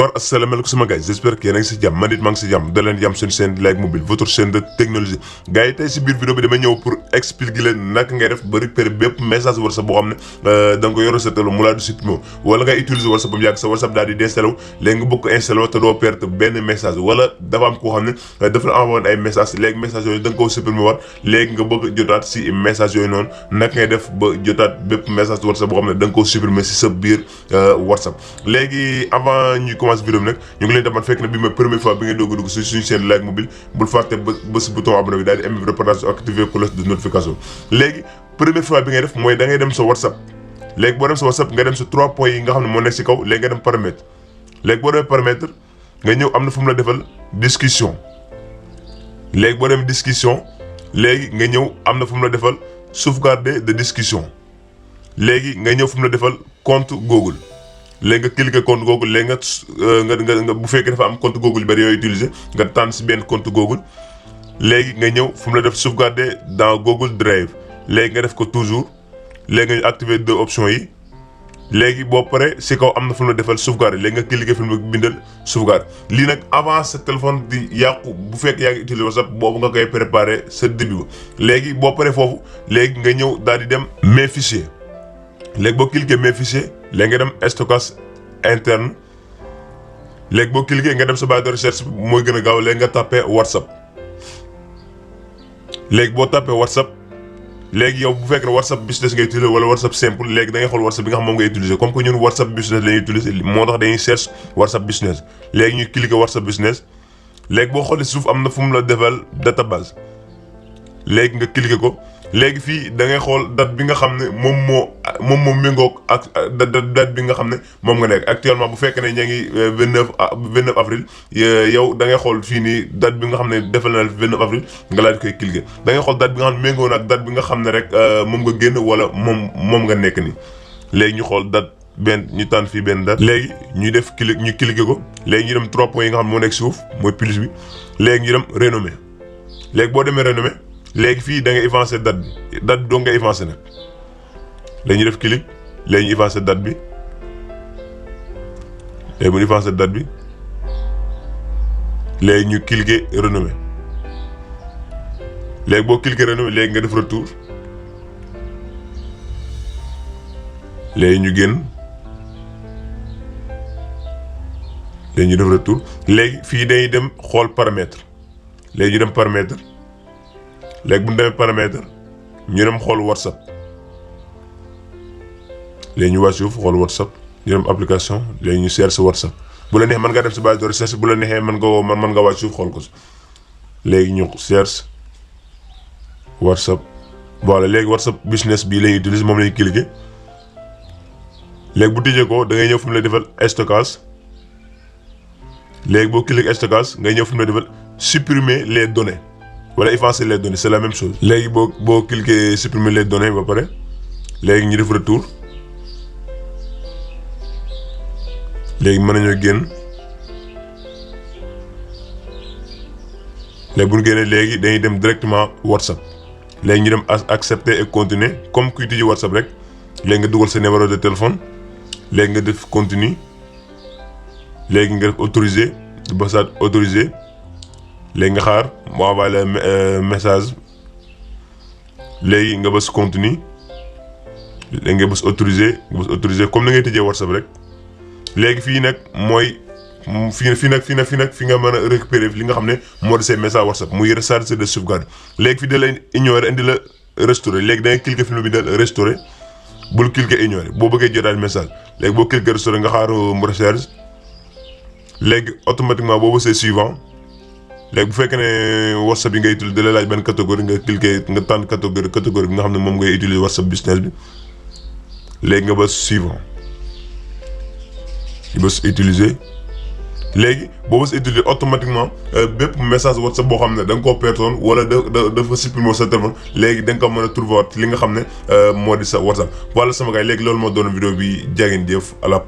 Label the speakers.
Speaker 1: Bonsoir, asalaamaaleykum sama gars, j'espère que yéen a ngi si jàmm man it maa ngi si jàmm da leen jàmm suñu chaîne Like Mobile votre chaîne de technologie gars yi tey si biir vidéo bi dama ñëw pour expliquer leen naka ngay def ba récupérer bépp message WhatsApp boo xam ne da nga ko yoroon sa téléphone mu laa di supprimer wala nga utiliser WhatsApp ba mu yàgg sa WhatsApp daal di déinstallé wu léegi nga bëgg ko installé te doo perte benn message wala dafa am koo xam ne dafa la envoyé ay message léegi message yooyu da nga koo supprimer war léegi nga bëgg jotaat si message yooyu noonu naka ngay def ba jotaat bépp message WhatsApp boo xam ne da nga koo supprimer si sa biir WhatsApp. Léegi avant ñuy commencer vidéo bi nag ñu ngi leen di fekk na bi ma première fois bi nga doog a dugg si suñu chaîne Like Mobile bul fàtte ba si bouton abonné bi daal di aimer partage activer cloche de notification. Léegi première fois bi ngay def mooy da ngay dem sa WhatsApp léegi boo dem sa WhatsApp nga dem sa 3 points yi nga xam ne moo nekk si kaw léegi nga dem paramètre léegi boo demee paramètre nga ñëw am na fu mu la defal discussion léegi boo demee discussion léegi nga ñëw am na fu mu la defal sauvegarder de discussion léegi nga ñëw fu mu la defal compte Google. léegi nga cliquer compte Google léegi nga bu fekkee dafa am compte Google bari yooyu utiliser nga tànn si benn compte Google léegi nga ñëw fu mu la def sauvegarder dans Google Drive léegi nga def ko toujours léegi nga activer deux options yi léegi boo paree si kaw am na fu mu la defal sauvegarder léegi nga cliquer fi mu bindal sauvegarder lii nag avant sa téléphone di yàqu bu fekkee yaa ngi utiliser WhatsApp boobu nga koy préparer sa début ba léegi boo paree foofu léegi nga ñëw daal di dem mes fichiers léegi boo cliquer mes fichiers léegi nga dem stockage interne léegi boo cliquer nga dem sa barre de recherche mooy gën a gaaw léegi nga tapé WhatsApp léegi boo tapé WhatsApp léegi yow bu fekk ne WhatsApp business ngay utiliser wala WhatsApp simple léegi da ngay xool WhatsApp bi nga xam moom ngay utiliser comme que ñun WhatsApp business la ñuy utiliser moo tax dañuy cherche WhatsApp business léegi ñu cliquer WhatsApp business léegi boo xoolee suuf am na fu mu la defal database léegi nga cliquer ko. léegi fii da ngay xool date bi nga xam ne moom moo méngoog ak date bi nga xam ne moom nga nekk actuellement bu fekkee ne ña ngi 29 avril yow da ngay xool fii nii date bi nga xam ne defal na 29 avril nga laaj koy cliquer da ngay xool date bi nga xam ne méngoo na ak date bi nga xam ne rek moom nga génn wala moom nga nekk nii léegi ñu xool date benn ñu tànn fii benn date léegi ñuy def ñu cliquer ko léegi ñu dem 3 points yi nga xam ne moo nekk suuf mooy plus bi léegi ñu dem renommé léegi boo demee renommé léegi fii da nga effacer date bi doo nga effacer nag léegi ñu def clic léegi ñu effacer date bi léegi mu effacer date bi léegi ñu cliquer renommer léegi boo cliquer renommer léegi nga def retour léegi ñu génn léegi ñu def retour léegi fii dañuy dem xool paramètre léegi ñu dem paramètre. léegi bu ñu demee paramètre ñu dem xool WhatsApp léegi ñu wàcc suuf xool WhatsApp ñu dem application léegi ñu cherche WhatsApp bu la neexee mën nga dem si base de recherche bu la neexee mën nga wàcc suuf xool ko léegi ñu cherche WhatsApp voilà léegi WhatsApp business bii la ñuy utiliser moom la ñuy cliquer léegi bu tijjee ko da ngay ñëw fu mu lay defal stockage léegi boo cliquer stockage ngay ñëw fu mu lay defal supprimer les données. wala effacer les données c'est la même chose léegi boo cliquer supprimer les données ba pare léegi ñu def retour léegi mën nañoo génn léegi bu ñu génnee léegi dañuy dem directement WhatsApp léegi ñu dem accepter et continuer comme kuy tijji WhatsApp rek léegi nga dugal sa numéro de téléphone léegi nga def continue léegi nga def autoriser di basaat autoriser. léegi nga xaar mu envoyé la message léegi nga bës continue léegi nga bës autoriser comme ni ngay tëjee WhatsApp rek léegi fii nag mooy fii nag fi nga mën a récupérer li nga xam ne moo di say message WhatsApp muy recharger de sauvegarde léegi fii da lay ignorer indi la restaurer léegi da ngay cliquer fi mu bindal restaurer bul cliquer ignorer boo bëggee jotaat message léegi boo cliquer restaurer nga xaar mu recharge léegi automatiquement boo bësee suivant. léegi bu fekkee ne WhatsApp yi ngay utiliser da lay laaj benn catégorie nga cliquer nga tànn catégorie bi nga xam ne moom ngay utiliser WhatsApp business bi léegi nga bës suivant nga bës utiliser léegi boo bës utiliser automatiquement bépp message WhatsApp boo xam ne da nga koo pertoon wala dafa supprimer sa téléphone léegi da nga ko mën a trouver li nga xam ne moo di sa WhatsApp. Voilà sama gars léegi loolu moo doon vidéo bi jaa ngeen jëf à la